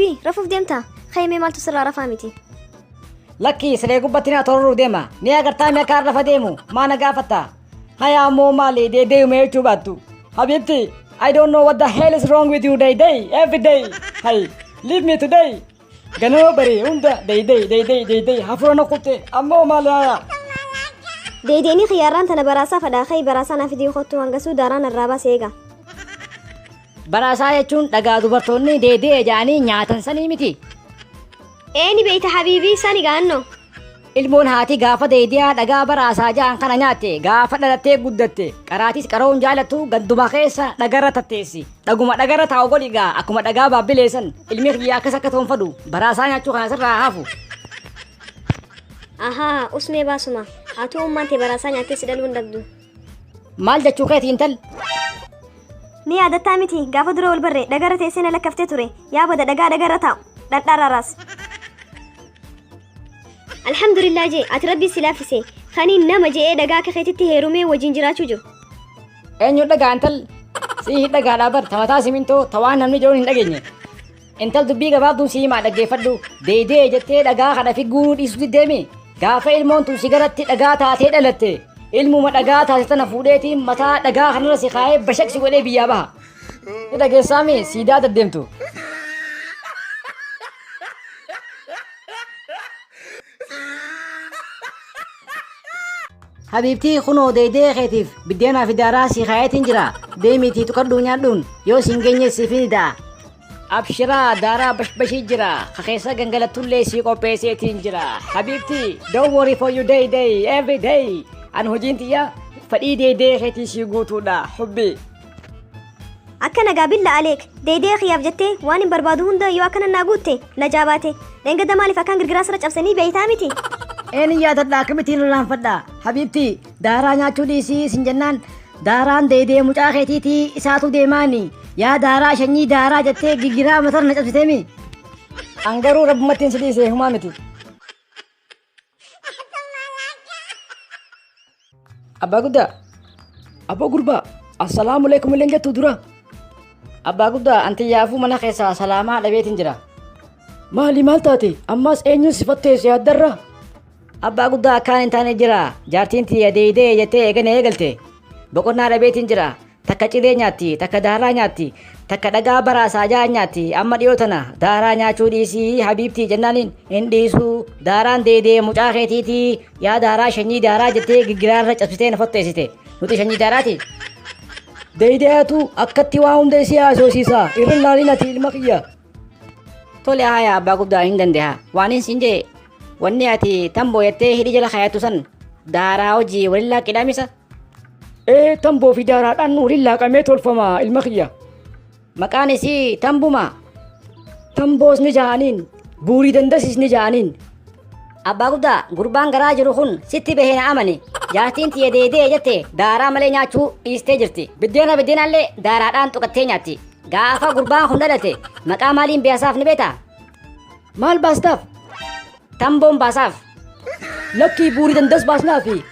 B. Rafuuf deemtaa? Ka'ii mee maaltu sirraa rafaa miti? Lakkii siree gubbatti naa tororuu deema. Ni agartaa mi akka rafa deemu? Maa na gaafatta? Haya ammoo maali deedeeyuma jechuu baattu. Habibti, I don't know what the hell is wrong with you day day every day. Hay, leave me today. Ganama barii hunda day day day day day day hafuura na kutte ammoo maali haya. Deedeeni xiyyaarraan tana baraasaa fadhaa ka'ii baraasaa naa fidii kottu hangasuu daaraan irraa baasee eega. Baraasaa jechuun dhagaa dubartoonni deedee jedhanii nyaatan sanii miti. Eeni beeyta habiibii sani gaannoo. Ilmoon haati gaafa deediyaa dhagaa baraasaa ja'an kana nyaatte gaafa dhalattee guddatte qaraatis qaroon jaalattu ganduma keessa dhagarra tatteessi. Dhaguma dhagarra taa'u godhi gaa akkuma dhagaa baabbileessan ilmi kiyya akkas akka toonfadhu baraasaa nyaachuu kana sirraa hafu. Ahaa usmee baasuma. Atuu ummaan tee baraasaa nyaattee si dhaluu hin dhabdu. Maal jechuu keeti intal? Ni yaadattaa miti gaafa dura wal barre dhagarra teessee na lakkaftee ture yaa bada dhagaa dhagarra taa'u dhadhaarraaraas. Alhamdulillah jee ati rabbii si laaffise kaniin nama je'ee dhagaa akka keetitti heerumee wajjin jiraachuu jiru. Eenyu dhagaa intal? Sii dhagaadhaa bar tamataa simintoo tawaan namni jedhuun hin dhageenye. Intal dubbii gabaabduun si himaa dhaggeeffadhu. Deedee jettee dhagaa kana fi guuruu dhiisuu diddeemi. Gaafa ilmoon tun si garatti dhagaa taatee dhalatte ilmuma dhagaa taate tana fuudheetiin mataa dhagaa kanarra si kaa'ee bashaqsi godhee biyyaa baha. Ni dhageessaami siidaa deddeemtu. Habiibtii kunoo deedee keetiif biddeenaa fi daaraa si kaayeetiin jira. Deemiitii tuqadhuu nyaadhuun yoo siin geenye siif ni da'a. Abshiraa daaraa bashbashii jira. Ka keessa gangalattullee sii qopheesseetiin jira. Habiibtii don't worry for you day day every day. An hojiin tiyya fadhii deedee keetii sii guutuudha. Hubbi. Akka nagaa billa aleek deedee kiyyaaf jettee waan hin barbaadu hunda yoo akkana naa guutte na jaabaate dhengada maaliif akkaan girgiraa sirra cabsanii beeytaa miti. Een yaadadha akkamittiin irraanfadha. Habiibtii daaraa nyaachuu dhiisii sin jennaan daaraan deedee mucaa keetiitii isaatu deemaani. Yaa daaraa shanyii daaraa jettee gigiraa matarra na cabsiteemi. An garuu rabbumattiin si dhiise humaa miti. Abbaa guddaa. Abbaa gurbaa. Assalaamu alaikum illee jettu dura. Abbaa guddaa anti yaafuu mana keessaa salaamaa dhabeetiin jira. Maali maal taate? Ammas eenyuun si fatteesse yaaddarra? Abbaa guddaa akkaan hin taane jira. Jaartiin tiyya deeydee jettee eegane eegalte. Boqonnaa dhabeetiin jira. Takka cilee nyaatti, takka daaraa nyaatti, takka dhagaa baraasaa jaa nyaatti. Amma dhiyoo tana daaraa nyaachuu dhiisii habiibtii jennaaniin hin dhiisuu. Daaraan deedee mucaa keetiitii yaa daaraa shanyii daaraa jettee giggiraarra cabsitee na fotteessite. Nuti shanyii daaraati. Deedeetu akkatti waa hunda isii haasofsiisa. Irra laalin ati ilma kiyya. Tole haya abbaa guddaa hin dandeha. Waan hin siin jee wanni ati tamboo jettee hidhii jala kaayattu san daaraa hojii waliin laaqidhaamisa. Ee tamboo fi daaraadhaan waliin laaqamee tolfama ilma kiyya. Maqaan isii tambuma. Tamboos ni ja'aniin buurii dandasis ni ja'aniin. Abbaa guddaa gurbaan garaa jiru kun sitti bahee na amani. Jaartiin tiyya deedee jette daaraa malee nyaachuu dhiistee jirti. Biddeena biddeenallee daaraadhaan tuqattee nyaatti. Gaafa gurbaan kun dhalate maqaa maaliin beesaaf ni beektaa? Maal baastaaf? Tamboon baasaaf. Lakkii buurii dandas baasnaafi.